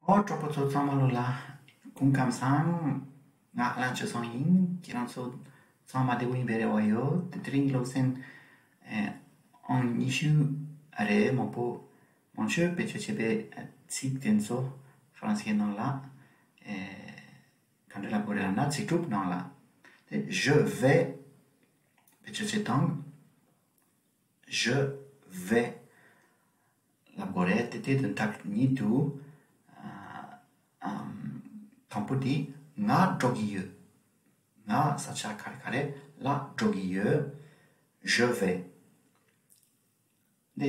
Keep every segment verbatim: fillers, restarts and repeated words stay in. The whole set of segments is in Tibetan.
ཨོ། གྲོགས་པོ་ཚོ་ཚང་མ་ལོ་ལ་སྐུ་ཁམས་བཟང་། ང་ཨ་ལན་ཆོས་བཟང་ཡིན། ཁྱེད་རང་ཚོ་ཚང་མ་བདེ་པོ་ཡིན་པས་རེ་བ་ཡོད། དེ་དེ་རིང་གི་སློབ་ཚན་ཨེ་ཨང་ཉི་ཤུ་རེད། མང་པོ་མང་ཤོས་བེད་སྤྱོད་བྱེད་པའི་ཚིག་དེ་ཚོ་ཧྥ་རན་སིའི་ནང་ལ་ཨེ་ག་འདྲ་ལབ་དགོས་རེད་ལབ་ན། ཚིག་གྲུབ་ནང་ལ་དེ་je vais་བེད་སྤྱོད་བྱེད་སྟངས། Je vais་ལབ་དགོས་རེད། དེ་དེ་དོན་དག་གཉིས་འདུག་ཨ་ཨམ། དང་པོ་དེ་ང་འགྲོ་གི་ཡོད། ང་ས་ཆ་ག་རེ་ག་རེ་ལ་འགྲོ་གི་ཡོད། Je vais། དེ་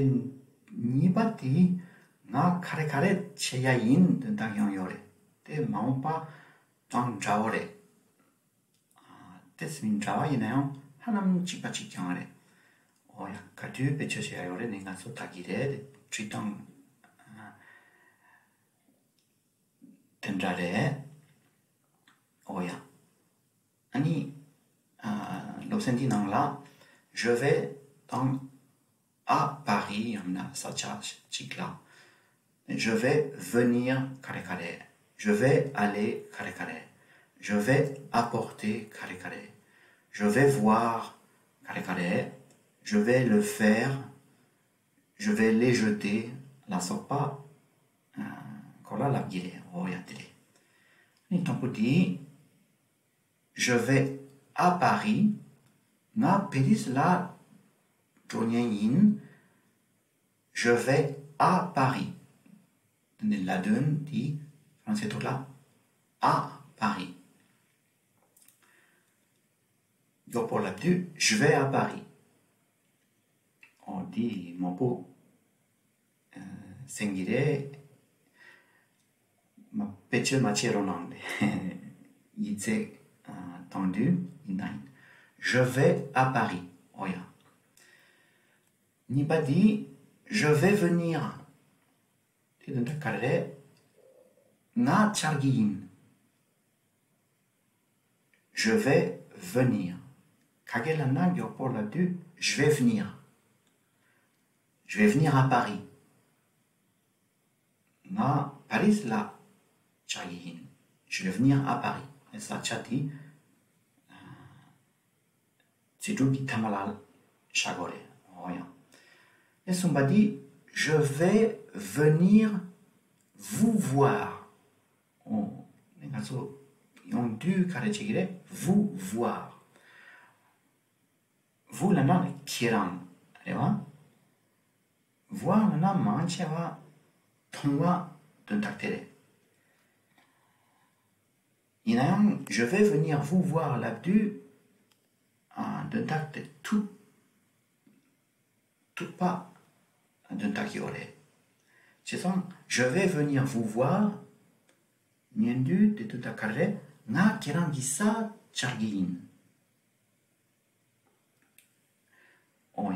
གཉིས་པ་དེ་ང་ག་རེ་ག་རེ་བྱེད་ཡ་ཡིན་དོན་དག་ཡང་ཡོད་རེད། དེ་མ་འོངས་པ་དང་འདྲ་བོ་རེད། ཨ། དེ་ཚོ་མི་འདྲ་བ་ཡིན་ན་ཡང་ཧ་ལམ་གཅིག་པ་གཅིག་རྐྱང་རེད། ཨོ་ཡ། ག་དུས་བེད་སྤྱོད་བྱེད་ཡ་ཡོད་རེད་ནི་ང་ཚོ་ལྟ་གི་རེད། དེ་བྲིས་སྟངས་ཨ་དེ་འདྲ་རེད། ཨོ་ཡ། ཨ་ནི་ཨ་སློབ་ཚན་འདི་ནང་ལ་je vais་དང་à Paris་ཡང་ན་ས་ཆ་གཅིག་ལ། Je vais venir་ག་རེ་ག་རེ། Je vais aller་ག་རེ་ག་རེ། Je vais apporter་ག་རེ་ག་རེ། Je vais voir་ག་རེ་ག་རེ། Je vais le faire། Je vais les jeter་ལ་སོགས་པ་ཨ་སྐོར་ལ་ལབ་ཀྱི་རེད། འོ་ཡ། དེ་རེད། ཨ་ནི་དང་པོ་དེ། Je vais à Paris། ང་པེ་རིས་ལ་འགྲོ་མཁན་ཡིན། Je vais à Paris། དེ་ནས་ལ་དོན་དེ་ཧྥ་རན་སིའི་ཐོག་ལ་à Paris། མགྱོགས་པོ་ལབ་དུས་je vais à Paris། ཨོ། འདི་མང་པོ་ཨ་གསན་གྱི་རེད། མ་བེད་སྤྱོད་མ་བྱེད་རོགས་གནང་། ཡིག་ཚད་ཨ་གཏོང་དུས་ཡིན་ན་ཡིན། Je vais à Paris། ཨོ་ཡ། གཉིས་པ་འདི། Je vais venir། དེ་དོན་དག་ག་རེ་རེད། ང་བཅར་གྱི་ཡིན། Je vais venir། ག་གེ་ལབ་ན་མགྱོགས་པོ་ལབ་དུས་je vais venir། Je vais venir à Paris། ང་པ་རིས་ལ་བཅར་གྱི་ཡིན། Je vais venir à Paris། ས་ཆ་དེ་ཚིག་གྲུབ་ཀྱི་ཐ་མ་ལ་བཞག་དགོས་རེད། འོ་ཡ། ཨེ་གསུམ་པ་འདི། Je vais venir vous voir། ཨོ། ནི་ང་ཚོ་ཡོང་དུས་ག་རེ་བྱེད་ཀྱི་རེད། vous voir། vous་ལབ་ན་ཁྱེད་རང་རེད་བ། voir་ལབ་ན་མང་ཆེ་བ་མཐོང་བ་དོན་དག་དེ་རེད། ཡིན་ན་ཡང་je vais venir vous voir་ལབ་དུས་ཨ་དོན་དག་དེ་ཐུག་ཐུག་པ་དོན་དག་ཡོད་རེད། བྱས་ཙང་je vais venir vous voir་ཉན་དུས་དེ་དོན་དག་ག་རེ་རེད། ང་ཁྱེད་རང་གི་ས་བཅར་གྱི་ཡིན། ཨོ་ཡ།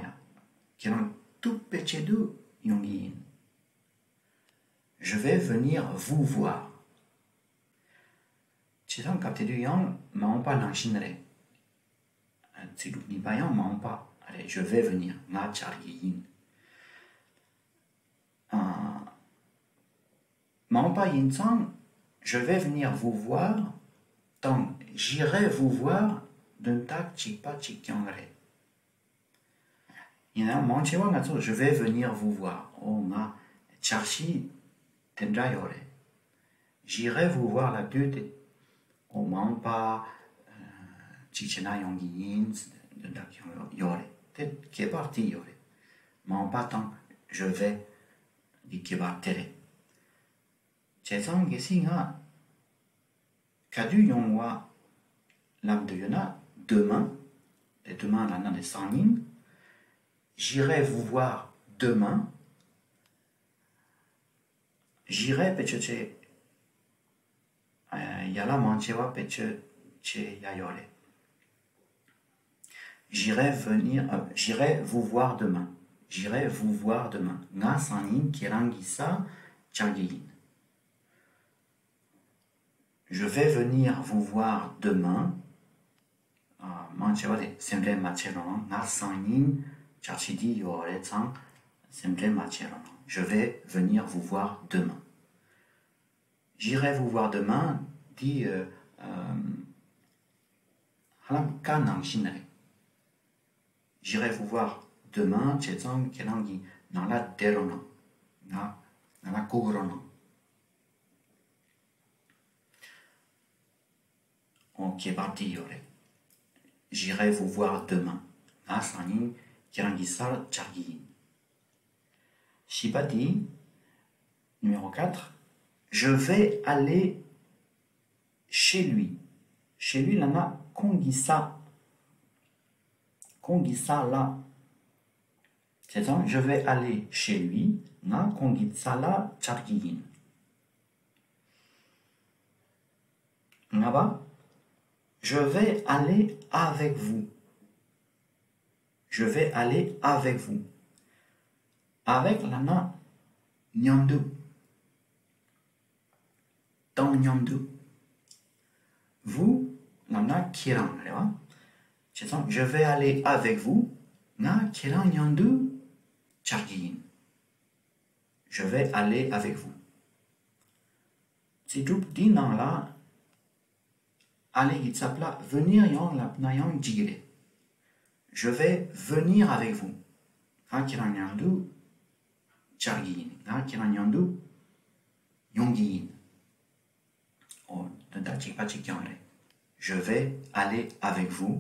ཁྱེད་རང་ཐུག་པའི་ཆེད་དུ་ཡོང་གི་ཡིན། Je vais venir vous voir། བྱས་ཙང་སྐབས་དེ་དུས་ཡང་མ་འོངས་པ་ནང་བཞིན་རེད། ཚིག་གྲུབ་གཉིས་པ་ཡང་མ་འོངས་པ་རེད། Je vais venir། ང་བཅར་གྱི་ཡིན། ཨ། མ་འོངས་པ་ཡིན་ཙང་je vais venir vous voir་དང་j'irai vous voir་དོན་དག་གཅིག་པ་གཅིག་རྐྱང་རེད། ཡིན་ནའང་མང་ཆེ་བ་ང་ཚོ་je vais venir vous voir། ཨོ། ང་བཅར་གྱི་དེ་འདྲ་ཡོད་རེད། j'irai vous voir་ལབ་དུས་དེ། ཨོ། མ་འོངས་པ་ཨ་གཅིག་བྱས་ན་ཡོང་གི་ཡིན་དོན་དག་ཀྱང་ཡོད་རེད། དེ་ཁྱད་པར་དེ་ཡོད་རེད། མ་འོངས་པ་དང་je vais་འདི་ཁྱད་པར་དེ་རེད། བྱས་ཙང་གལ་སྲིད་ང་ག་དུས་ཡོང་བ་ལབ་འདོད་ཡོད་ན་demain། དེ་demain་ལབ་ན་ནི་སང་ཉིན། j'irai vous voir demain། j'irai་བེད་སྤྱོད་བྱེད། ཨ། ཡ་ལ་མང་ཆེ་བ་བེད་སྤྱོད་བྱེད་ཡ་ཡོད་རེད། J'irai venir, euh, j'irai vous voir demain. J'irai vous voir demain. ང་སང་ཉིན་ཁྱེད་རང་གི་ས་བཅར་གྱི་ཡིན། Je vais venir vous voir demain. ཨ། མང་ཆེ་བ་དེ་སེམས་ཁྲལ་མ་བྱེད་རོགས་གནང་། ང་སང་ཉིན་བཅར་གྱི་དེ་ཡོད་རེད་ཙང་སེམས་ཁྲལ་མ་བྱེད་རོགས་གནང་། Je vais venir vous voir demain. J'irai vous voir demain འདི་ཧ་ལམ་བཀའ་ནང་བཞིན་རེད། J'irai vous voir demain བྱས་ཙང་ཁྱེད་རང་གི་ནང་ལ་བསྡད་རོགས་གནང་། ང་ནང་ལ་སྒུག་རོགས་གནང་། ཨོ་ཁྱད་པར་འདི་ཡོད་རེད། J'irai vous voir demain ང་སང་ཉིན་ཁྱེད་རང་གི་སར་བཅར་གྱི་ཡིན། བཞི་པ་དེ། Numéro quatre. Je vais aller chez lui. Chez lui ལབ་ན་ཁོང་གི་ས། ཁོང་གི་ས་ལ། བྱས་ཙང་je vais aller chez lui ང་ཁོང་གི་ས་ལ་བཅར་གྱི་ཡིན། ལྔ་པ། Je vais aller avec vous. Je vais aller avec vous. Avec ལབ་ན་མཉམ་དུ། དང་མཉམ་དུ། Vous ལབ་ན་ཁྱེད་རང་རེད་བ། བྱས་ཙང་je vais aller avec vous ང་ཁྱེད་རང་མཉམ་དུ་བཅར་གྱི་ཡིན། Je vais aller avec vous. རྩིས་གྲུབ་འདི་ནང་ལ། Aller གི་ཚབ་ལ་venir ཡང་ལབ་ན་ཡང་འགྲིག་གི་རེད། Je vais venir avec vous. ང་ཁྱེད་རང་མཉམ་དུ་བཅར་གྱི་ཡིན། ང་ཁྱེད་རང་མཉམ་དུ་ཡོང་གི་ཡིན། ཨོ། དོན་དག་གཅིག་པ་གཅིག་རྐྱང་རེད། Je vais aller avec vous.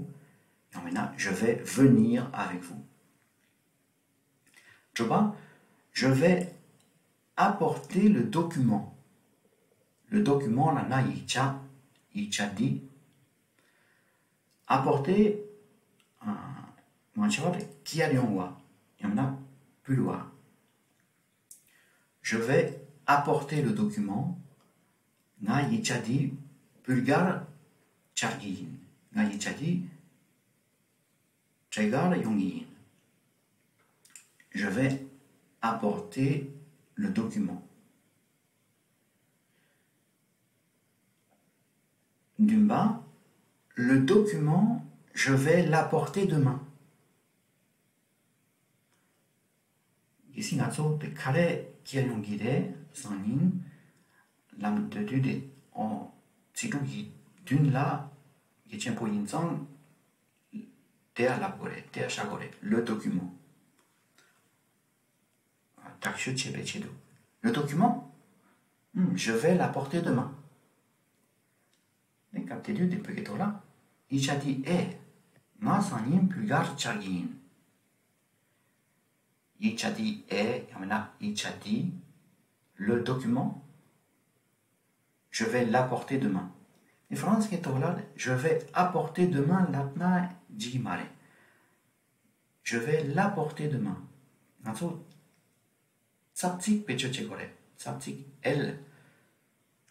ཡང་མིན་ན་je vais venir avec vous. དྲུག་པ། Je vais apporter le document. Le document ལབ་ན་ཡིག་ཆ། ཡིག་ཆ་འདི། Apporter ཨ། མང་ཆེ་བ་དེ་སྐྱེལ་ཡོང་བ། ཡང་ན་ཕུལ་བ། Je vais apporter le document. ང་ཡིག་ཆ་འདི་ཕུལ་གར་བཅར་གྱི་ཡིན། ང་ཡིག་ཆ་འདི་སྤྲད་གར་ཡོང་གི་ཡིན། Je vais apporter le document. བདུན་པ། Le document, je vais l'apporter demain. གལ་སྲིད་ང་ཚོ་དེ་ག་རེ་སྐྱེལ་ཡོང་གི་རེད་སང་ཉིན། ལམ་སྟོད་དུས་དེ་ཨོ། ཚིག་གྲུབ་ཀྱི་མདུན་ལ་ཡིག་ཆེན་པོ་ཡིན་ཙང་། དེ་ཡང་ལབ་དགོས་རེད། དེ་ཡང་བཞག་དགོས་རེད། Le document. དྲག་ཤུལ་བྱེད་པའི་ཆེད་དུ། Le document? ཨུམ། Je vais l'apporter demain. ནས་སྐབས་དེ་དུས་དེ་བོད་ཀྱི་ཐོག་ལ། ཡིག་ཆ་དེ་ཨེ། ང་སང་ཉིན་ཕུལ་གར་བཅར་གྱི་ཡིན། ཡིག་ཆ་དེ་ཨེ། ཡང་མིན་ན་ཡིག་ཆ་དེ། Le document. Je vais l'apporter demain. ཨེ། ཧྥ་རན་སི་ཀྱི་ཐོག་ལ་je vais apporter demain ལབ་ན་འགྲིག་གི་མ་རེད། Je vais l'apporter demain. ང་ཚོ་ཚབ་ཚིག་བེད་སྤྱོད་བྱེད་དགོས་རེད། ཚབ་ཚིག elle.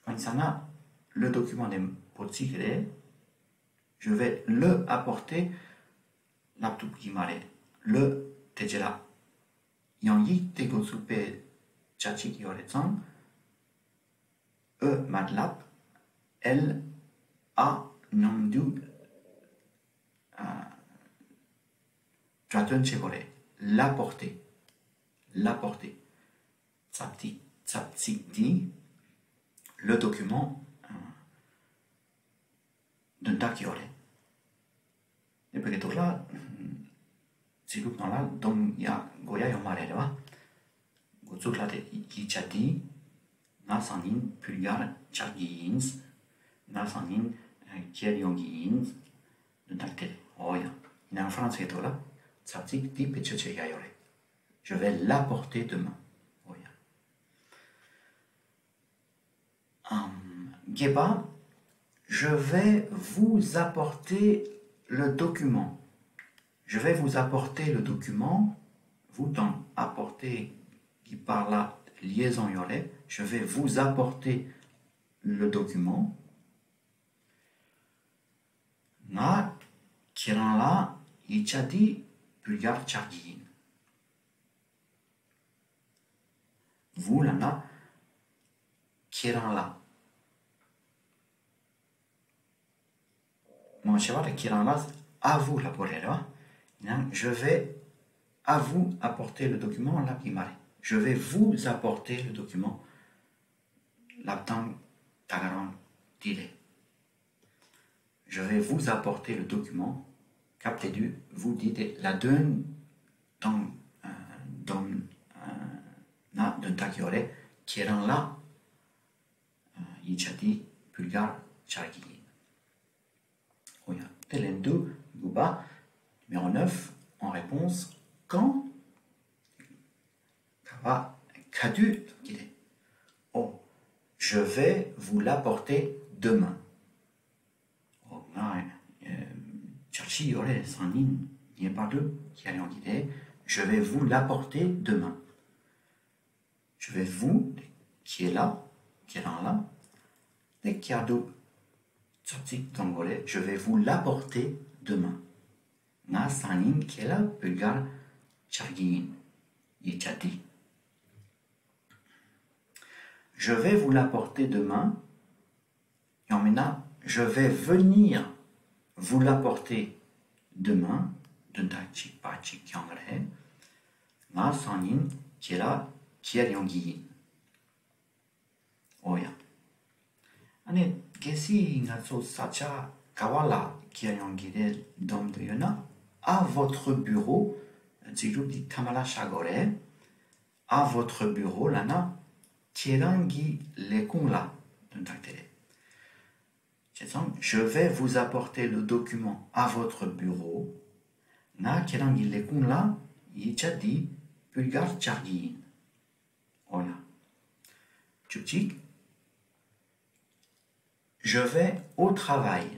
གང་ཡིན་ཟེར་ན་le document དེ་བོད་ཚིག་རེད། Je vais le apporter ལབ་ཐུབ་ཀྱི་མ་རེད། Le དེ་རྗེས་ལ་ཡང་ཡིག་དེ་འགོ་ཚུགས་པའི་བྱ་ཚིག་ཡོད་རེད་ཙང་། ཨོ་མ་ལབ། elle ཨ་མཉམ་དུ་ཨ། སྒྲ་དོན་བྱེད་དགོས་རེད། L'apporter. L'apporter. ཚབ་ཚིག་ཚབ་ཚིག་འདི་le document ཨ། དོན་དག་ཡོད་རེད། དེ་བོད་ཀྱི་ཐོག་ལ་ཚིག་གྲུབ་ནང་ལ་སྡོམ་ཡ་དགོས་ཡ་ཡོད་མ་རེད་རེད་བ། འགོ་ཚུགས་ལ་དེ་ཡིག་ཆ་འདི་ང་སང་ཉིན་ཕུལ་གར་བཅར་གྱི་ཡིན། ང་སང་ཉིན་ཁྱེར་ཡོང་གི་ཡིན། དོན་དག་དེ་རེད། འོ་ཡ། ཡིན་ནའང་ཧྥ་རན་སིའི་ཐོག་ལ་ཚབ་ཚིག་འདི་བེད་སྤྱོད་བྱེད་ཡ་ཡོད་རེད། Je vais l'apporter demain. འོ་ཡ། ཨམ། བརྒྱད་པ། Je vais vous apporter le document. Je vais vous apporter le document. Vous དང་apporter གི་བར་ལ་liaison ཡོད་རེད། Je vais vous apporter le document. ང་ཁྱེད་རང་ལ་ཡིག་ཆ་འདི་ཕུལ་གར་བཅར་གྱི་ཡིན། Vous ལབ་ན་ཁྱེད་རང་ལ། མང་ཆེ་བ་ལ་ཁྱེད་རང་ལ་à vous ལབ་དགོས་རེད་རེད་བ། ཡིན་ནའང་je vais à vous apporter le document ལབ་ཀྱི་མ་རེད། Je vais vous apporter le document. ལབ་སྟངས་ ད་ག་རང་དེ་རེད། Je vais vous apporter le document. སྐབས་དེ་དུས་vous འདི་དེ་ལ་དོན་དང་དོན་ན་དོན་དག་ཡོད་རེད། ཁྱེད་རང་ལ་ཡིག་ཆ་དེ་བུལ་གར་སྦྱར་གྱི་ཡིན། ཨོ་ཡ། དེ་ལན་དུ་དགུ་པ། Numéro neuf, en réponse, quand? ག་བ་ག་དུས་ཀྱི་རེད། Oh, je vais vous l'apporter demain. ཨོ་ང་འཆར་གཞི་ཡོད་རེད། སང་ཉིན་ངེས་པར་དུ་ཁྱེར་ཡོང་གི་རེད། Je vais vous l'apporter demain. Je vais vous, ཁྱེད་ལ། ཁྱེད་རང་ལ། དེ་ཁྱེད་དུ་ཚབ་ཚིག་གཏོང་དགོས་རེད། Je vais vous l'apporter demain. ང་སང་ཉིན་ཁྱེད་ལ་བུལ་གར་སྦྱར་གྱི་ཡིན། ཡིག་ཆ་དེ། Je vais vous l'apporter demain. ཡང་མིན་ན། Je vais venir vous l'apporter demain. དོན་དག་གཅིག་པ་གཅིག་རྐྱང་རེད། ང་སང་ཉིན་ཁྱེད་ལ་ཁྱེར་ཡོང་གི་ཡིན། ཨོ་ཡ། ཨ་ནི་གལ་སྲིད་ང་ཚོ་ས་ཆ་ག་བ་ལ་ཁྱེར་ཡོང་གི་རེད་འདོམས་འདོད་ཡོད་ན། À votre bureau. རྩིས་གྲུབ་འདི་ཐ་མ་ལ་བཞག་དགོས་རེད། À votre bureau ལབ་ན་ཁྱེད་རང་གི་ལས་ཁུངས་ལ་དོན་དག་དེ་རེད། བྱས་ཙང་། Je vais vous apporter le document à votre bureau. ང་ཁྱེད་རང་གི་ལས་ཁུངས་ལ་ཡིག་ཆ་འདི་བུལ་གར་སྦྱར་གྱི་ཡིན། ཨོ་ཡ། བཅུ་གཅིག Je vais au travail.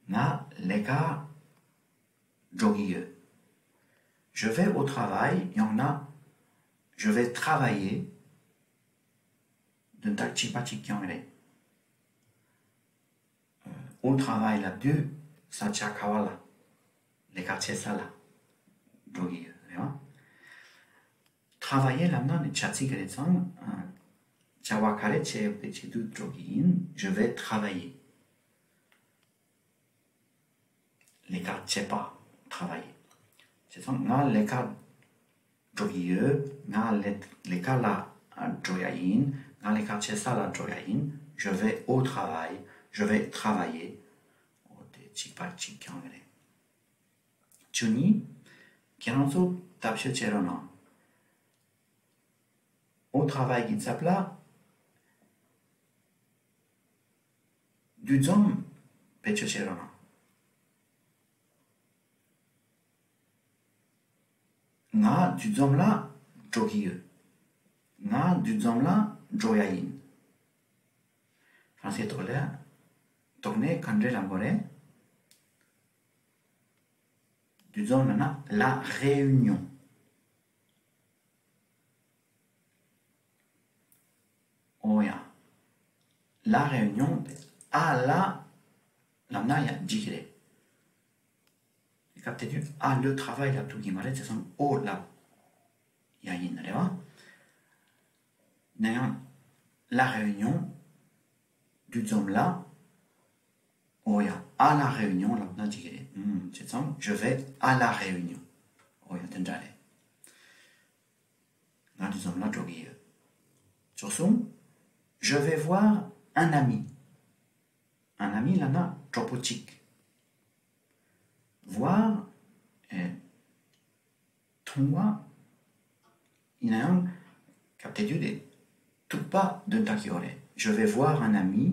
ང་ལས་ཀ་འགྲོ་གི་ཡོད། Je vais au travail ཡང་ན། Je vais travailler. དོན་དག་གཅིག་པ་གཅིག་རྐྱང་རེད། Au travail ལབ་དུས་ས་ཆ་ག་བ་ལ། ལས་ཀ་བྱེད་ས་ལ་འགྲོ་གི་ཡོད་རེད་བ། Travailler ལབ་ན་ནི་བྱ་ཚིག་རེད་ཙང་། བྱ་བ་ག་རེ་བྱེད་ཡོད་པའི་ཆེད་དུ་འགྲོ་གི་ཡིན། Je vais travailler. ལས་ཀ་བྱེད་པ། Travailler. བྱས་ཙང་ང་ལས་ཀ་འགྲོ་གི་ཡོད། ང་ལས་ལས་ཀ་ལ་འགྲོ་ཡ་ཡིན། ང་ལས་ཀ་བྱེད་ས་ལ་འགྲོ་ཡ་ཡིན། Je vais au travail. Je vais travailler. འོ་དེ་གཅིག་པ་གཅིག་རྐྱང་རེད། བཅུ་གཉིས། ཁྱེད་རང་ཚོ་ལྟ་ཞིབ་བྱེད་རོགས་གནང་། Au travail གི་ཚབ་ལ་འདུ་འཛོམས་བེད་སྤྱོད་བྱེད་རོགས་གནང་། ང་འདུ་འཛོམས་ལ་འགྲོ་གི་ཡོད། ང་འདུ་འཛོམས་ལ་འགྲོ་ཡ་ཡིན། ཧྥ་རན་སིའི་ཐོག་ལ་ཐོག་ནས་ག་འདྲ་ལབ་དགོས་རེད། འདུ་འཛོམས་ལབ་ན་la réunion. ཨོ་ཡ། La réunion དེ་à la ལབ་ན་ཡང་འགྲིག་གི་རེད། སྐབས་དེ་དུས་à le travail ལབ་ཐུབ་ཀྱི་མ་རེད། བྱས་ཙང་au ལབ་ཡ་ཡིན་རེད་བ། ན་ཡང་la réunion འདུ་འཛོམས་ལ། ཨོ་ཡ། À la réunion ལབ་ན་འགྲིག་གི་རེད། ཨུམ། བྱས་ཙང་je vais à la réunion. ཨོ་ཡ། དེ་འདྲ་རེད། ང་འདུ་འཛོམས་ལ་འགྲོ་གི་ཡོད། བཅུ་གསུམ། Je vais voir un ami. Un ami ལབ་ན་གྲོགས་པོ་གཅིག Voir ཨེ། མཐོང་བ། ཡིན་ན་ཡང་སྐབས་དེ་དུས་དེ་ཐུག་པ་དོན་དག་ཡོད་རེད། Je vais voir un ami.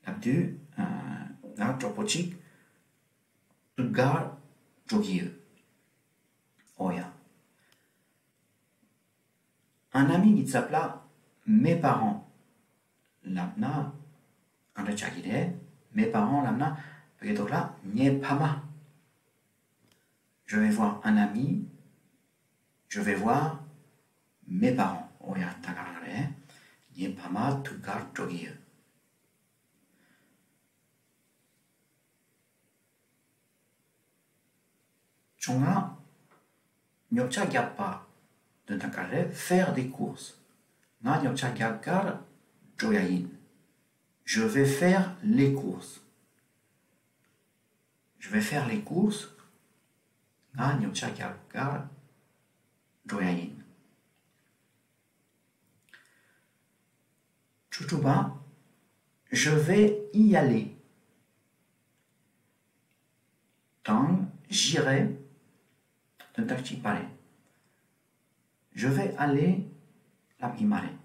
ལབ་དུས་ང་གྲོགས་པོ་གཅིག་ཐུག་གར་འགྲོ་གི་ཡོད། ཨོ་ཡ། Un ami གི་ཚབ་ལ་mes parents ལབ་ན་ག་འདྲ་ཆགས་ཀྱི་རེད། Mes parents ལབ་ན་བོད་སྐད་ཐོག་ལ་ངའི་ཕ་མ། Je vais voir un ami. Je vais voir mes parents. ཨོ་ཡ། ད་ག་རང་རེད། ངའི་ཕ་མ་ཐུག་གར་འགྲོ་གི་ཡོད། བཅོ་ལྔ། ཉོ་ཆ་རྒྱག་པ། དོན་དག་ག་རེ། Faire des courses. ང་ཉོ་ཆ་རྒྱག་གར་འགྲོ་ཡ་ཡིན། Je vais faire les courses. Je vais faire les courses. ང་ཉོ་ཆ་རྒྱག་གར་འགྲོ་ཡ་ཡིན། བཅུ་དྲུག་པ། Je vais y aller. དང་j'irai དོན་དག་གཅིག་པ་རེད། Je vais aller ལབ་ཀྱི་མ་རེད།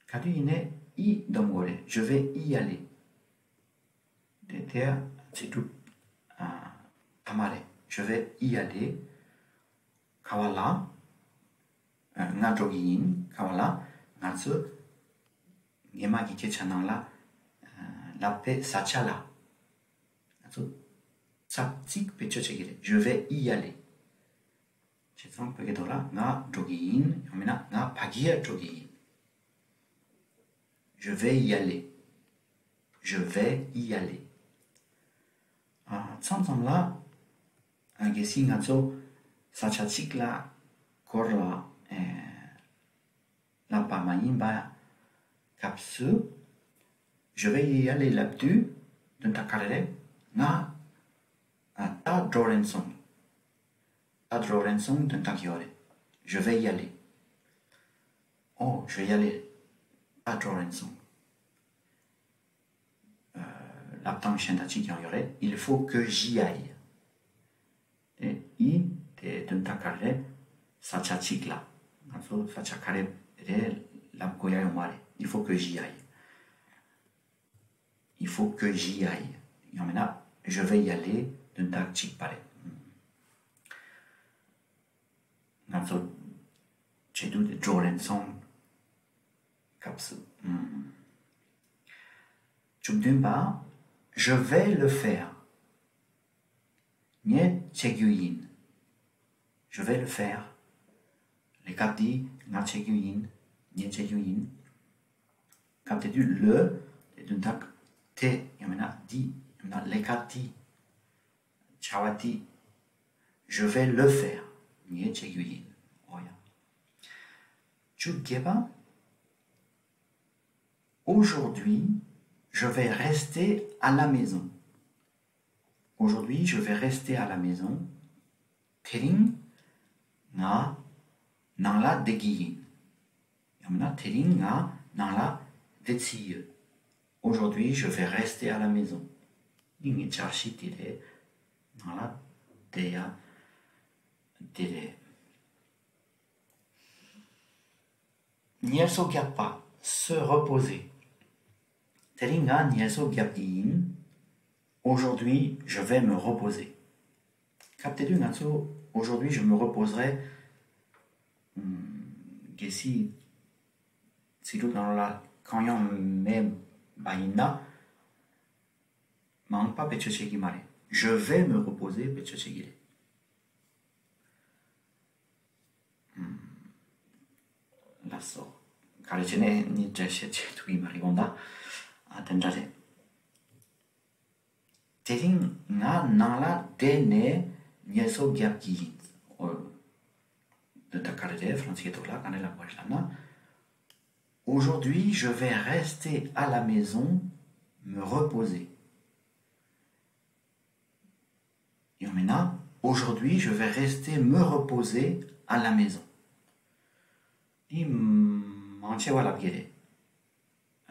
ག་དུས་ཡིན་ནའི་y འདོན་དགོས་རེད། Je vais y aller. དེ་དེ་ཚིག་གྲུབ་ཨ་ཐ་མ་རེད། Je vais y aller. ག་བ་ལ། ཨ་ང་འགྲོ་གི་ཡིན། ག་བ་ལ། ང་ཚོ་ཉི་མ་གི་སྐད་ཆ་ནང་ལ་ཨ་ལབ་པའི་ས་ཆ་ལ། ང་ཚོ་ས་ཚིགས་བེད་སྤྱོད་བྱེད་ཀྱི་རེད། Je vais y aller. བྱས་ཙང་བོད་སྐད་ཐོག་ལ་ང་འགྲོ་གི་ཡིན། ཡང་མིན་ན་ང་ཕ་གིར་འགྲོ་གི་ཡིན། Je vais y aller. Je vais y aller. ཨ་མཚམས་མཚམས་ལ་ཨ་གལ་སྲིད་ང་ཚོ་ས་ཆ་གཅིག་ལ་སྐོར་ལ་ཨེ་ལབ་པ་མ་ཡིན་པ་སྐབས་སུ། Je vais y aller ལབ་དུས་དོན་དག་ག་རེ་རེད། ང་ཨ་ད་འགྲོ་རན་སོང་། ད་འགྲོ་རན་སོང་དོན་དག་ཡོད་རེད། Je vais y aller. Oh, je vais y aller. ད་འགྲོ་རན་སོང་། ཨ་ལབ་སྟངས་གཞན་དག་ཅིག་ཀྱང་ཡོད་རེད། Il faut que j'y aille. དེ་y དེ་དོན་དག་ག་རེ་རེད། ས་ཆ་གཅིག་ལ། ང་ཚོ་ས་ཆ་ག་རེ་རེད་ལབ་དགོས་ཡ་ཡོད་མ་རེད། Il faut que j'y aille. Il faut que j'y aille. ཡང་མིན་ན་je vais y aller དོན་དག་གཅིག་པ་རེད། ང་ཚོ་བྱེད་དུས་དེ་འགྲོ་རན་སོང་། སྐབས་སུ། བཅུ་བདུན་པ། Je vais le faire. ངས་བྱེད་རྒྱུ་ཡིན། Je vais le faire. ལས་ཀ་འདི་ང་བྱེད་རྒྱུ་ཡིན། ངས་བྱེད་རྒྱུ་ཡིན། སྐབས་དེ་དུས་le དེ་དོན་དག་དེ་ཡང་མིན་ན་འདི་ཡང་མིན་ན་ལས་ཀ་འདི། བྱ་བ་འདི། Je vais le faire. ངས་བྱེད་རྒྱུ་ཡིན། འོ་ཡ། བཅུ་བརྒྱད་པ། Aujourd'hui, je vais rester à la maison. Aujourd'hui, je vais rester à la maison. དེ་རིང་ང་ནང་ལ་བསྡད་ཀྱི་ཡིན། ཡང་ན་དེ་རིང་ང་ནང་ལ་བསྡད་སྲིད་ཡོད། Aujourd'hui, je vais rester à la maison. འདི་ངའི་འཆར་གཞི་དེ་རེད། ནང་ལ་བསྡད་ཡ་དེ་རེད། ཉལ་གསོ་རྒྱག་པ། Se reposer. དེ་རིང་ང་ཉལ་གསོ་རྒྱག་གི་ཡིན། Aujourd'hui, je vais me reposer. སྐབས་དེ་དུས་ང་ཚོ་Aujourd'hui, je me reposerai. ཨམ། གལ་སྲིད་ཚིག་གྲུབ་ནང་ལ་གང་ཡང་མེད་པ་ཡིན་ན། མ་འོངས་པ་བེད་སྤྱོད་བྱེད་ཀྱི་མ་རེད། Je vais me reposer བེད་སྤྱོད་བྱེད་ཀྱི་རེད། ཨམ། ལགས་སོ། ག་རེ་བྱས་ནས་ནི་འགྲེལ་བཤད་བྱེད་ཐུབ་ཀྱི་མ་རེད་དགོངས་དག་ཨ་དེ་འདྲ་རེད། དེ་རིང་ང་ནང་ལ་བསྡད་ནས་ཉལ་གསོ་རྒྱབ་ཀྱི་ཡིན། འོ། འདི་ད་ག་རེ་རེད། ཧྥ་རན་སིའི་ཐོག་ལ་ག་འདྲ་ལབ་དགོས་རེད་ལབ་ན། Aujourd'hui, je vais rester à la maison, me reposer. ཡང་མིན་ན། Aujourd'hui, je vais rester me reposer à la maison. འདི་མང་ཆེ་བ་ལབ་ཀྱི་རེད།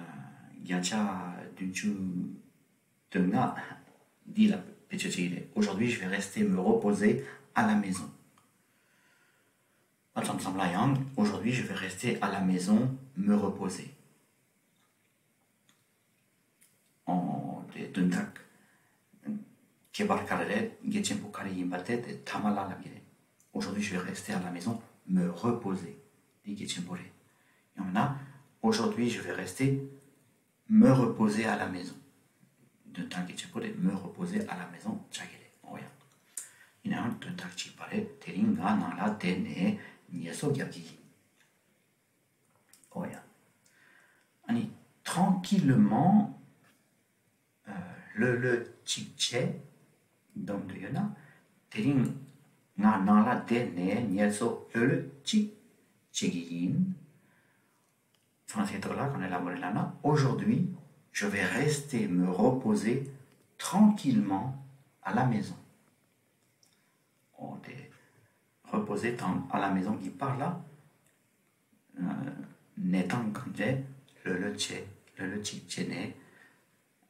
ཨ། བརྒྱ་ཆ་བདུན་ཅུ་དོན་ལྔ་འདི་ལ་བེད་སྤྱོད་བྱེད་ཀྱི་རེད། Aujourd'hui, je vais rester me reposer à la maison. ཨ་མཚམས་མཚམས་ལ་ཡང་Aujourd'hui, je vais rester à la maison, me reposer. ཨོ། དེ་དོན་དག་ཁྱད་པར་ག་རེ་རེད། གལ་ཆེན་པོ་ག་རེ་ཡིན་པ་དེ་དེ་ཐ་མ་ལ་ལབ་ཀྱི་རེད། Aujourd'hui, je vais rester à la maison, me reposer. འདི་གལ་ཆེན་པོ་རེད། ཡང་མིན་ན། Aujourd'hui, je vais rester me reposer à la maison. དོན་དག་གལ་ཆེན་པོ་རེད། Me reposer à la maison ཆགས་ཀྱི་རེད། འོ་ཡ། ཡིན་ནའང་དོན་དག་གཅིག་པ་རེད། དེ་རིང་ང་ནང་ལ་བསྡད་ནས་ངལ་གསོ་རྒྱག་གི་ཡིན། འོ་ཡ། ཨ་ནི། tranquillement ལྷོད་ལྷོད་ཅིག་བྱས་འདོན་འདོད་ཡོད་ན། དེ་རིང་ང་ནང་ལ་བསྡད་ནས་ངལ་གསོ་ལྷོད་ལྷོད་ཅིག་བྱེད་ཀྱི་ཡིན། ཧྥ་རན་སིའི་ཐོག་ལ་ག་འདྲ་ལབ་དགོས་རེད་ལབ་ན། Aujourd'hui, je vais rester me reposer tranquillement à la maison. འོ་དེ། reposer དང་à la maison གི་བར་ལ། ཨ། གནས་སྟངས་གང་རེད། ལྷོད་ལྷོད་བྱས། ལྷོད་ལྷོད་ཅིག་བྱས་ནས།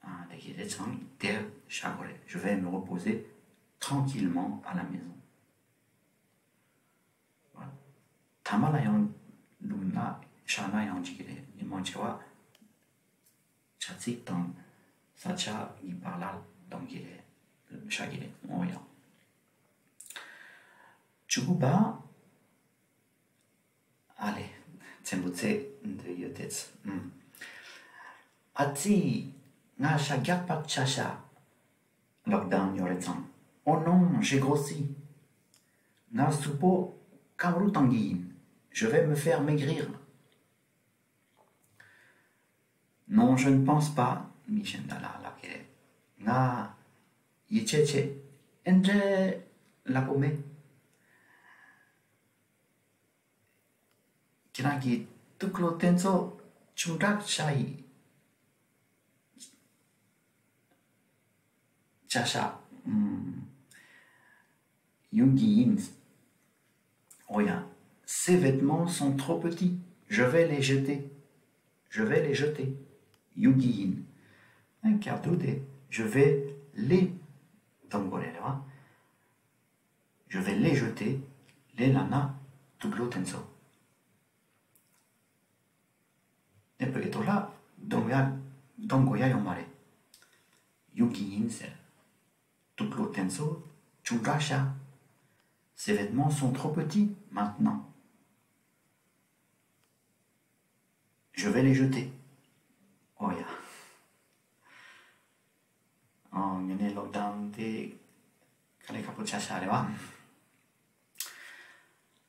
ཨ། དེ་གི་རེད་ཙང་དེར་བཞག་དགོས་རེད། Je vais me reposer tranquillement à la maison. ཐ་མ་ལ་ཡང་ལུག་ན་ཤ་ན་ཡང་ཅིག་རེད། ཉི་མ་བྱེ་བ་ཆ་ཚིག་དང་ས་ཆ་གི་བར་ལ་གཏོང་གི་རེད། བཞག་གི་རེད། འོ་ཡ། བཅུ་དགུ་པ། ཨ་ལེ། ཚན་པོ་ཚེ་འདི་ཡོད་དེ། ཨུམ། ཨ་ཙི། ང་ཤ་རྒྱགས་པ་ཆགས་ཤག Lockdown ཡོད་རེད་ཙང་། Oh non, j'ai grossi. ང་གཟུགས་པོ་སྐམ་རུ་གཏོང་གི་ཡིན། Je vais me faire maigrir. Non, je ne pense pas. མི་གཞན་དག་ལ་ལབ་ཀྱི་རེད། ང་ཡིད་ཆེས་བྱེད། ཨེ་འདྲས་ལབ་པོ་མེད། ཁྱེད་རང་གི་དུག་ལོག་དེ་ཚོ་ཆུང་དྲགས་ཤག་ཡིན། ཆགས་ཤག་ཨུམ། ཡོང་གི་ཡིན། འོ་ཡ། Ces vêtements sont trop petits. Je vais les jeter. Je vais les jeter. ཡོང་གི་ཡིན། ཨ། སྐྱག་དུག་དེ། Je vais les གཏོང་དགོས་རེད་རེད་བ། Je vais les jeter. Les ལབ་ན་དུག་ལོག་དེ་ཚོ། ཨེ། བོད་སྐད་ཐོག་ལ་གཏོང་ཡ། གཏོང་དགོས་ཡ་ཡོད་མ་རེད། ཡོང་གི་ཡིན་ཟེར། དུག་ལོག་དེ་ཚོ་ཆུང་དྲགས་ཤག Ces vêtements sont trop petits maintenant. Je vais les jeter. འོ་ཡ། ཨ། དངོས་གནས་Lockdown དེ་དཀའ་ལས་ཁག་པོ་ཆགས་ཤག་རེད་བ།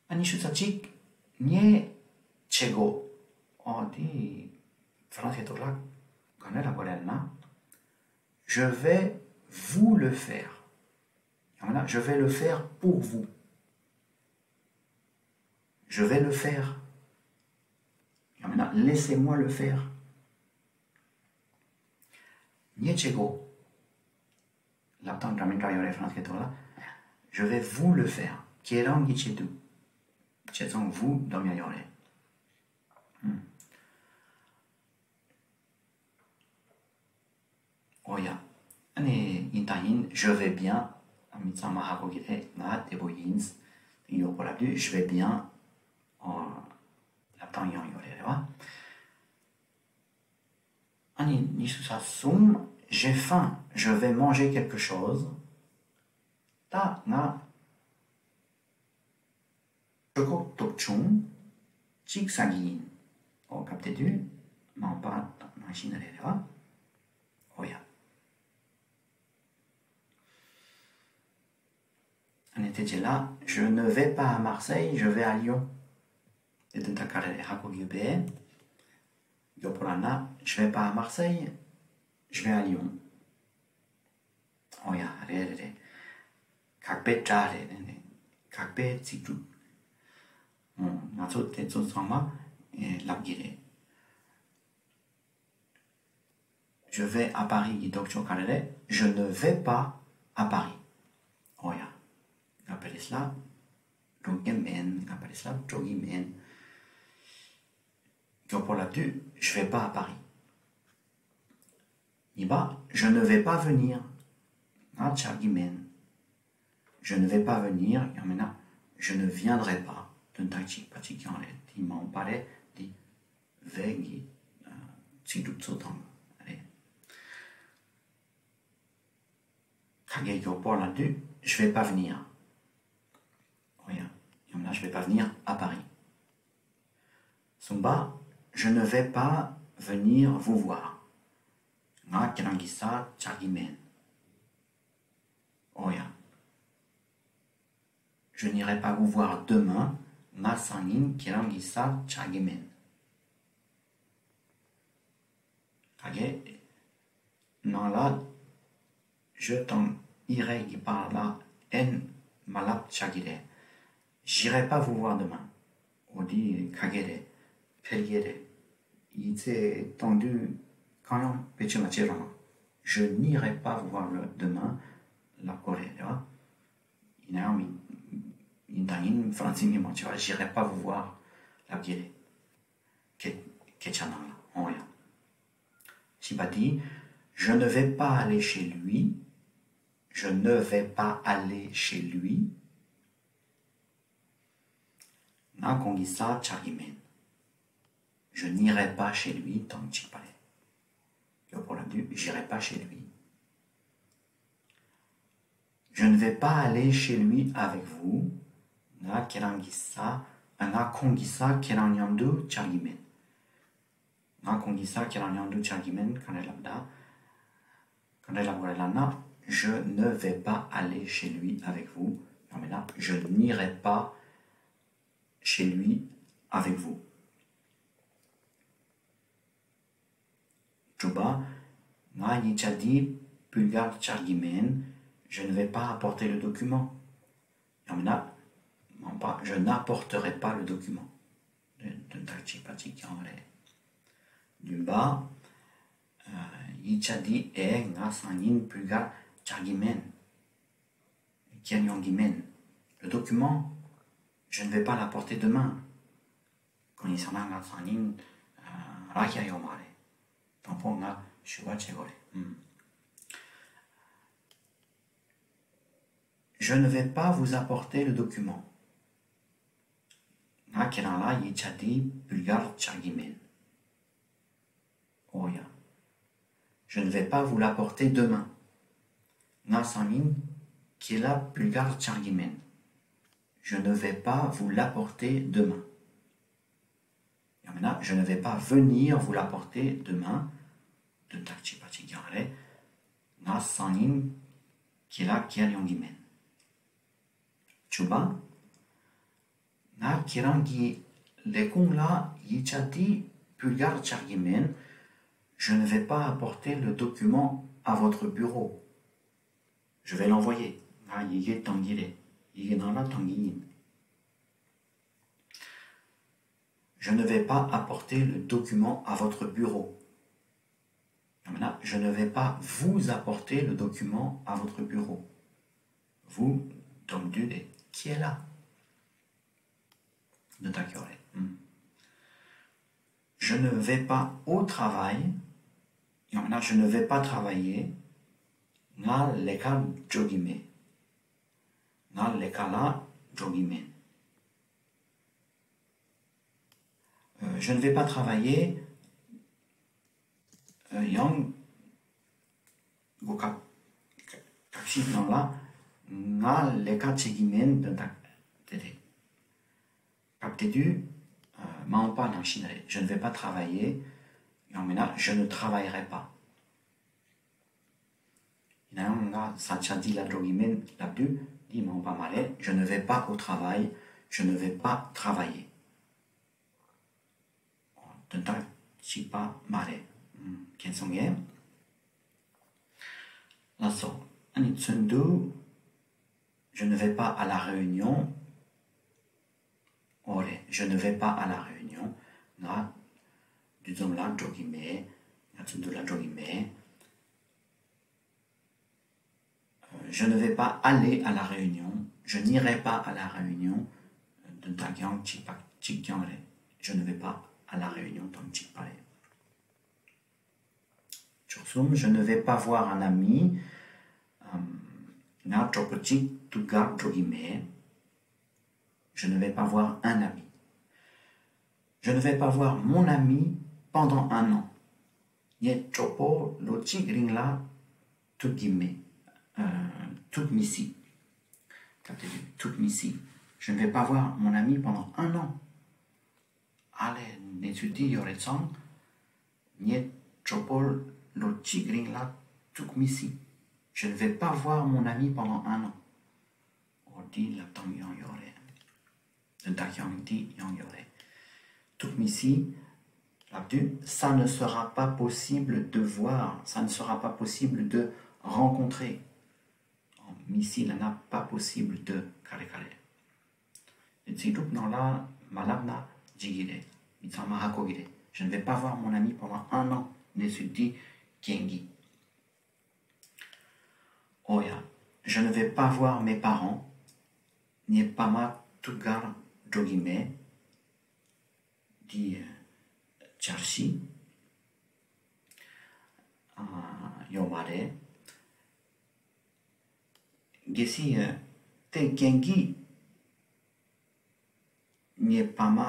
ཨ་ནི་ཉི་ཤུ་རྩ་གཅིག་ངས་བྱེད་དགོས། ཨོ། དེ་ཧྥ་རན་སིའི་ཐོག་ལ་ག་འདྲ་ལབ་དགོས་རེད་ན། Je vais vous le faire. ཡང་ན། Je vais le faire pour vous. Je vais le faire. ཡང་མིན་ན། Laissez-moi le faire. ངས་བྱེད་དགོས། ལབ་སྟངས་འདྲ་མི་འདྲ་ཡོད་རེད། ཧྥ་རན་སིའི་ཐོག་ལ། Je vais vous le faire. ཁྱེད་རང་གི་ཆེད་དུ། བྱས་ཙང་vous འདོན་ཡ་ཡོད་རེད། ཨུམ། ཨོ་ཡ། ཨ་ནི་ཡིན་དང་ཡིན། Je vais bien. ཨ། མི་ཚང་མ་ཧ་གོ་གི་རེད། ང་བདེ་པོ་ཡིན། ཡག་པོ་ལབ་དུས་Je vais bien. ཨོ། ལབ་སྟངས་ཡང་ཡོད་རེད། རེད་བ། ཨ་ནི་ཉི་ཤུ་རྩ་གསུམ། J'ai faim, je vais manger quelque chose. ད་ང་། ཁྲོ་ཁོག་ཏོག་ཆུང་གཅིག་ཟ་གི་ཡིན། ཨོ། སྐབས་དེ་དུས་མ་འོངས་པ་ནང་བཞིན་རེད། རེད་བ། ཨོ་ཡ། ཨ་ནི་དེ་རྗེས་ལ། Je ne vais pas à Marseille, je vais à Lyon. དེ་དོན་དག་ག་རེ་རེད། ཧ་གོ་གི་ཡོད་པས། མགྱོགས་པོ་ལབ་ན། Je vais pas à Marseille, je vais à Lyon. ཨོ་ཡ། རེད་རེད་རེད། དགག་པའི་སྒྲ་རེད། ཨ་ནི་དགག་པའི་ཚིག་གྲུབ། ཨོ། ང་ཚོ་དེ་ཚོ་ཚང་མ་ཨེ་ལབ་གི་རེད། Je vais à Paris གི་ལྡོག་ཕྱོགས་ག་རེ་རེད། Je ne vais pas à Paris. ཨོ་ཡ། ང་པེ་རི་སི་ལ་འགྲོ་གི་མིན། ང་པེ་རི་སི་ལ་འགྲོ་གི་མིན། མགྱོགས་པོ་ལབ་དུས། Je vais pas à Paris. གཉིས་པ། Je ne vais pas venir. ང་ཆགས་ཀྱི་མིན། Je ne vais pas venir. ཡང་མིན་ན། Je ne viendrai pas. དོན་དག་གཅིག་པ་གཅིག་རྐྱང་རེད། དེ་མ་འོངས་པ་རེད། དེ་vais གི་ཚིག་གྲུབ་ཚོ་དང་རེད། ཁ་སྐད་མགྱོགས་པོ་ལབ་དུས། Je vais pas venir. ཨོ་ཡ། ཡང་ན། Je vais pas venir à Paris. གསུམ་པ། Je ne vais pas venir vous voir. ང་ཁྱེད་རང་གི་སར་ཆགས་ཀྱི་མིན། ཨོ་ཡ། Je n'irai pas vous voir demain. ང་སང་ཉིན་ཁྱེད་རང་གི་སར་ཆགས་ཀྱི་མིན། ཁ་སྐད་ནང་ལ་je དང་irai གི་བར་ལ་n མ་ལབ་ཆགས་ཀྱི་རེད། J'irai pas vous voir demain. འོ། དེ་ཁ་སྐད་རེད། ཕལ་སྐད་རེད། ཡིག་ཚད་གཏོང་དུས་གང་ཡང་བེད་སྤྱོད་མ་བྱེད་རོགས་གནང་། Je n'irai pas vous voir le demain ལབ་དགོས་རེད། རེད་བ། ཡིན་ན་ཡང་མི། ཡིན་དང་ཡིན། ཧྥ་རན་སི་མི་མང་ཆེ་བ་j'irai pas vous voir ལབ་ཀྱི་རེད། སྐད། སྐད་ཆ་ནང་ལ། ཨོ་ཡ། བཞི་པ་དེ། Je ne vais pas aller chez lui. Je ne vais pas aller chez lui. ང་ཁོང་གི་ས་ཆགས་ཀྱི་མིན། Je n'irai pas chez lui དང་གཅིག་པ་རེད། ཡོ་པོ་ལ་དུས། J'irai pas chez lui. Je ne vais pas aller chez lui avec vous. ང་ཁྱེད་རང་གི་ས། ང་ཁོང་གི་ས་ཁྱེད་རང་མཉམ་དུ་ཆགས་ཀྱི་མིན། ང་ཁོང་གི་ས་ཁྱེད་རང་མཉམ་དུ་ཆགས་ཀྱི་མིན། ག་འདྲ་ལབ་ད། ག་འདྲ་ལབ་དགོས་རེད་ལབ་ན། Je ne vais pas aller chez lui avec vous. ཡང་མིན་ན། Je n'irai pas chez lui avec vous. དྲུག་པ། ང་ཡིག་ཆ་འདི་བྷུལ་གར་ཆགས་ཀྱི་མིན། Je ne vais pas apporter le document. ཡང་མིན་ན། མང་པ། Je n'apporterai pas le document. དོན་དག་གཅིག་པ་གཅིག་རྐྱང་རེད། བདུན་པ། ཡིག་ཆ་འདི་ཨེ་ང་སང་ཉིན་བྷུལ་གར་ཆགས་ཀྱི་མིན། ཁྱེར་ཡོང་གི་མིན། Le document, je ne vais pas l'apporter demain. གང་ཡིན་ཟེར་ན་ང་སང་ཉིན་རག་ཡོང་མ་རེད། དང་པོ་ང་ཞུ་བ་བྱེད་དགོས་རེད། Je ne vais pas vous apporter le document. ང་ཁྱེད་རང་ལ་ཡིག་ཆ་འདི་བྷུལ་གར་ཆགས་ཀྱི་མིན། ཨོ་ཡ། Je ne vais pas vous l'apporter demain. ང་སང་ཉིན་ཁྱེད་ལ་བྷུལ་གར་ཆགས་ཀྱི་མིན། Je ne vais pas vous l'apporter demain. ཡང་མིན་ན། Je ne vais pas venir vous l'apporter demain. དོན་དག་གཅིག་པ་གཅིག་རྐྱང་རེད། ང་སང་ཉིན་ཁྱེད་ལ་ཁྱེར་ཡོང་གི་མིན། བཅུ་པ། ང་ཁྱེད་རང་གི་ལས་ཁུངས་ལ་ཡིག་ཆ་དེ་བྷུལ་གར་ཆགས་ཀྱི་མིན། Je ne vais pas apporter le document à votre bureau. Je vais l'envoyer. ང་ཡི་གེ་བཏང་གི་རེད། ཡི་གེ་ནང་ལ་བཏང་གི་ཡིན། Je ne vais pas apporter le document à votre bureau. ཡང་མིན་ན། Je ne vais pas vous apporter le document à votre bureau. Vous དོན་དུ་རེད། ཁྱེད་ལ། འདི་ལྟར་ཡོད་རེད། ཨུམ། Je ne vais pas au travail. ཡང་མིན་ན། Je ne vais pas travailler. ང་ལས་ཀ་འགྲོ་གི་མེད། ང་ལས་ཀ་ལ་འགྲོ་གི་མེད། Euh, je ne vais pas travailler. ཡང་གོ་སྐབས་ཁ་ཤས་ནང་ལ་ང་ལས་ཀ་བྱེད་ཀྱི་མིན་དོན་དག་དེ་རེད། སྐབས་དེ་དུས་མ་འོངས་པ་ནང་བཞིན་རེད། Je ne vais pas travailler. ཡང་མིན་ན། Je ne travaillerai pas. ཡིན་ན་ཡང་ང་ས་ཆ་འདི་ལ་འགྲོ་གི་མིན་ལབ་དུས་འདི་མ་འོངས་པ་མ་རེད། Je ne vais pas au travail. Je ne vais pas travailler. དོན་དག་གཅིག་པ་མ་རེད། ཨུམ། མཁྱེན་སོང་ངས། ལགས་སོ། ཨ་ནི་ཚུན་དུ། Je ne vais pas à la réunion. ཨོ་རེད། Je ne vais pas à la réunion. ང་འདུ་འཛོམས་ལ་འགྲོ་གི་མེད། ང་ཚུན་དུ་ལ་འགྲོ་གི་མེད། Je ne vais pas aller à la réunion. Je n'irai pas à la réunion. དོན་དག་ཀྱང་གཅིག་པ་གཅིག་ཀྱང་རེད། Je ne vais pas à la réunion དང་གཅིག་པ་རེད། བཅུ་གསུམ། Je ne vais pas voir un ami. ང་གྲོགས་པོ་གཅིག་ཐུག་གར་འགྲོ་གི་མེད། Je ne vais pas voir un ami. Je ne vais pas voir mon ami pendant un an. ངའི་གྲོགས་པོ་ལོ་གཅིག་རིང་ལ་ཐུག་གི་མེད། ཐུག་མི་སྲིད། སྐབས་དེ་དུས་ཐུག་མི་སྲིད། Je ne vais pas voir mon ami pendant un an. ཨ་ལས། གནས་ཚུལ་འདི་ཡོད་རེད་ཙང་། ངའི་གྲོགས་པོ་ལོ་གཅིག་རིང་ལ་ཐུག་མི་སྲིད། Je ne vais pas voir mon ami pendant un an. ཨོ་འདི་ལབ་སྟངས་ཡང་ཡོད་རེད། དོན་དག་ཡང་འདི་ཡང་ཡོད་རེད། ཐུག་མི་སྲིད་ལབ་དུས། Ça ne sera pas possible de voir, ça ne sera pas possible de rencontrer. ཨོ་མི་སྲིད་ལབ་ན་pas possible de ག་རེ་ག་རེ། ཚིག་གྲུབ་ནང་ལ་མ་ལབ་ན་འགྲིག་གི་རེད། མི་ཚང་མ་ཧ་གོ་གི་རེད། Je ne vais pas voir mon ami pendant un an. གནས་ཚུལ་འདི་རྐྱེན་གྱིས། ཨོ་ཡ། Je ne vais pas voir mes parents. ངའི་ཕ་མ་ཐུག་གར་འགྲོ་གི་མེད། འདི་བསྐྱར་ཞིབ། ཡོད་མ་རེད། གལ་སྲིད་དེ་རྐྱེན་གྱིས་ངའི་ཕ་མ་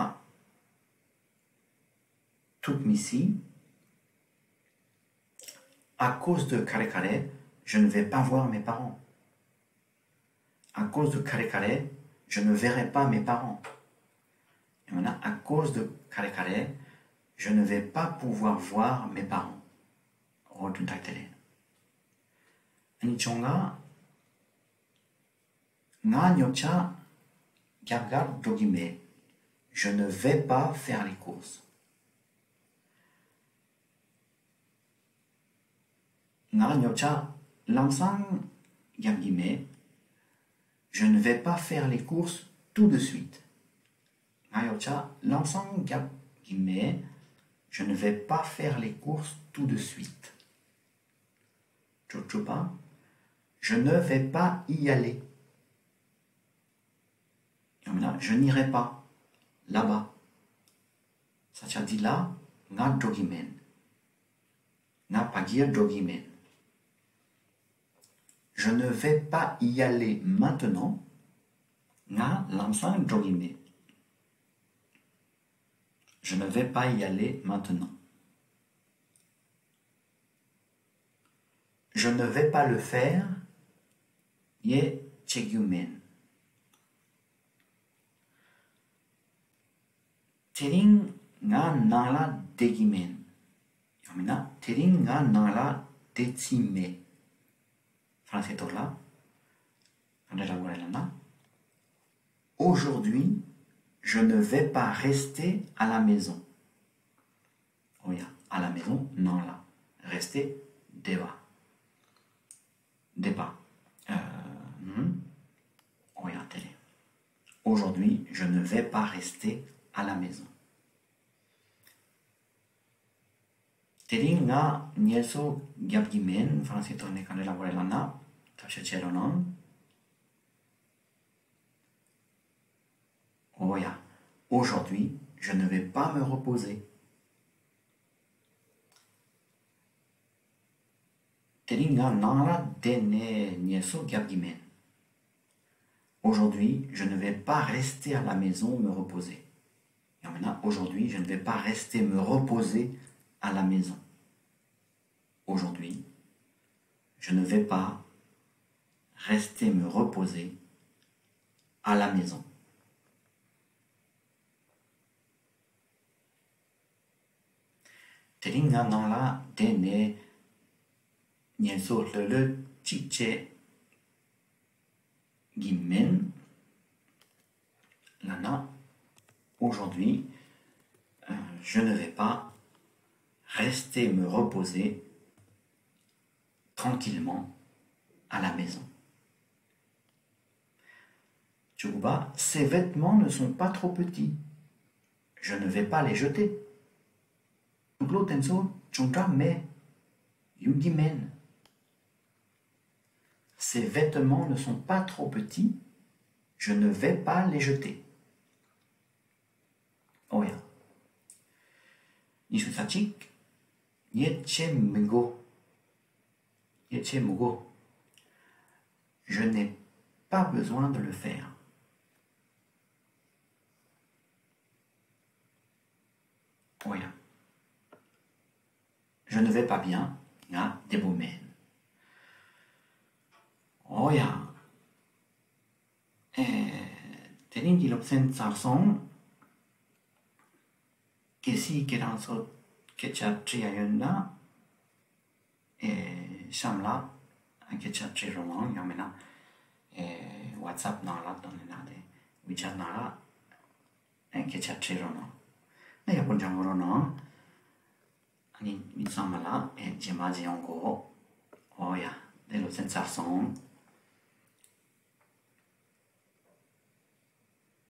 ཐུག་མི་སྲིད། À cause de ག་རེ་ག་རེ། Je ne vais pas voir mes parents. À cause de ག་རེ་ག་རེ། Je ne verrai pas mes parents. ཡང་ན། À cause de ག་རེ་ག་རེ། Je ne vais pas pouvoir voir mes parents. འོ་དོན་དག་དེ་རེད། ཨ་ནི་བྱུང་ང་། ང་ཉོ་ཆ་རྒྱག་གར་འགྲོ་གི་མེད། Je ne vais pas faire les courses. ང་ཉོ་ཆ་ལམ་སང་རྒྱག་གི་མེད། Je ne vais pas faire les courses tout de suite. ང་ཉོ་ཆ་ལམ་སང་རྒྱག་གི་མེད། Je ne vais pas faire les courses tout de suite. དྲུག་དྲུག་པ། Je ne vais pas y aller. ཡང་མིན་ན། Je n'irai pas là-bas. ས་ཆ་འདི་ལ་ང་འགྲོ་གི་མེད། ང་ཕ་གིར་འགྲོ་གི་མེད། Je ne vais pas y aller maintenant. ང་ལམ་སང་འགྲོ་གི་མེད། Je ne vais pas y aller maintenant. Je ne vais pas le faire. ངས་བྱེད་རྒྱུ་མེད། དེ་རིང་ང་ནང་ལ་བསྡད་ཀྱི་མེད། ཡང་མིན་ན། དེ་རིང་ང་ནང་ལ་བསྡད་རྩིས་མེད། ཧྥ་རན་སིའི་ཐོག་ལ་ག་འདྲ་ལབ་དགོས་རེད་ལབ་ན། Aujourd'hui, je ne vais pas rester à la maison. འོ་ཡ། À la maison ནང་ལ། Rester བསྡད་པ། བསྡད་པ། ཨ། ཧུམ། འོ་ཡ། དེ་རེད། Aujourd'hui, je ne vais pas rester à la maison. དེ་རིང་ང་ངལ་གསོ་རྒྱབ་ཀྱི་མིན། ཧྥ་རན་སིའི་ཐོག་ནས་ག་འདྲ་ལབ་དགོས་རེད་ལབ་ན། ཐབས་ཤེས་བྱེད་རོགས་གནང་། འོ་ཡ། Aujourd'hui, je ne vais pas me reposer. དེ་རིང་ང་ནང་ལ་བསྡད་ནས་ངལ་གསོ་རྒྱབ་ཀྱི་མེད། Aujourd'hui, je ne vais pas rester à la maison me reposer. ཡང་མིན་ན། Aujourd'hui, je ne vais pas rester me reposer à la maison. Aujourd'hui, je ne vais pas rester me reposer à la maison. དེ་རིང་ང་ནང་ལ་བསྡད་ནས་ངལ་གསོ་ལྷོད་ལྷོད་ཅིག་བྱེད་ཀྱི་མིན་ལབ་ན། Aujourd'hui, euh, je ne vais pas rester me reposer tranquillement à la maison. བཅུ་དགུ་པ། Ces vêtements ne sont pas trop petits. Je ne vais pas les jeter. དུག་ལོག་དེ་ཚོ་ཅུང་དྲག་མེད། ཡོང་གི་མེད། Ces vêtements ne sont pas trop petits. Je ne vais pas les jeter. འོ་ཡ། ཉི་ཤུ་རྩ་གཅིག་ངས་བྱེད་མི་དགོས། ངས་བྱེད་མི་དགོས། Je n'ai pas besoin de le faire. འོ་ཡ། Je ne vais pas bien. ང་བདེ་པོ་མེད། འོ་ཡ། ཨེ། དེ་རིང་གི་སློབ་ཚན་ཚར་སོང་། གལ་སྲིད་ཁྱེད་རང་ཚོ་སྐད་ཆ་དྲི་ཡ་ཡོད་ན། ཨེ། གཤམ་ལ་སྐད་ཆ་དྲི་རོགས་གནང་། ཡང་མིན་ན། ཨེ། WhatsApp ནང་ལ་དང་ནི་ན་དེ་WeChat ནང་ལ་ཨེ། སྐད་ཆ་དྲི་རོགས་གནང་། ཨེ། ཡག་པོ་སྦྱང་རོགས་གནང་། ཨ་ནི་མི་ཚང་མ་ལ་ཨེ། རྗེས་མ་མཇལ་ཡོང་གོ། འོ་ཡ། དེ་སློབ་ཚན་ཚར་སོང་།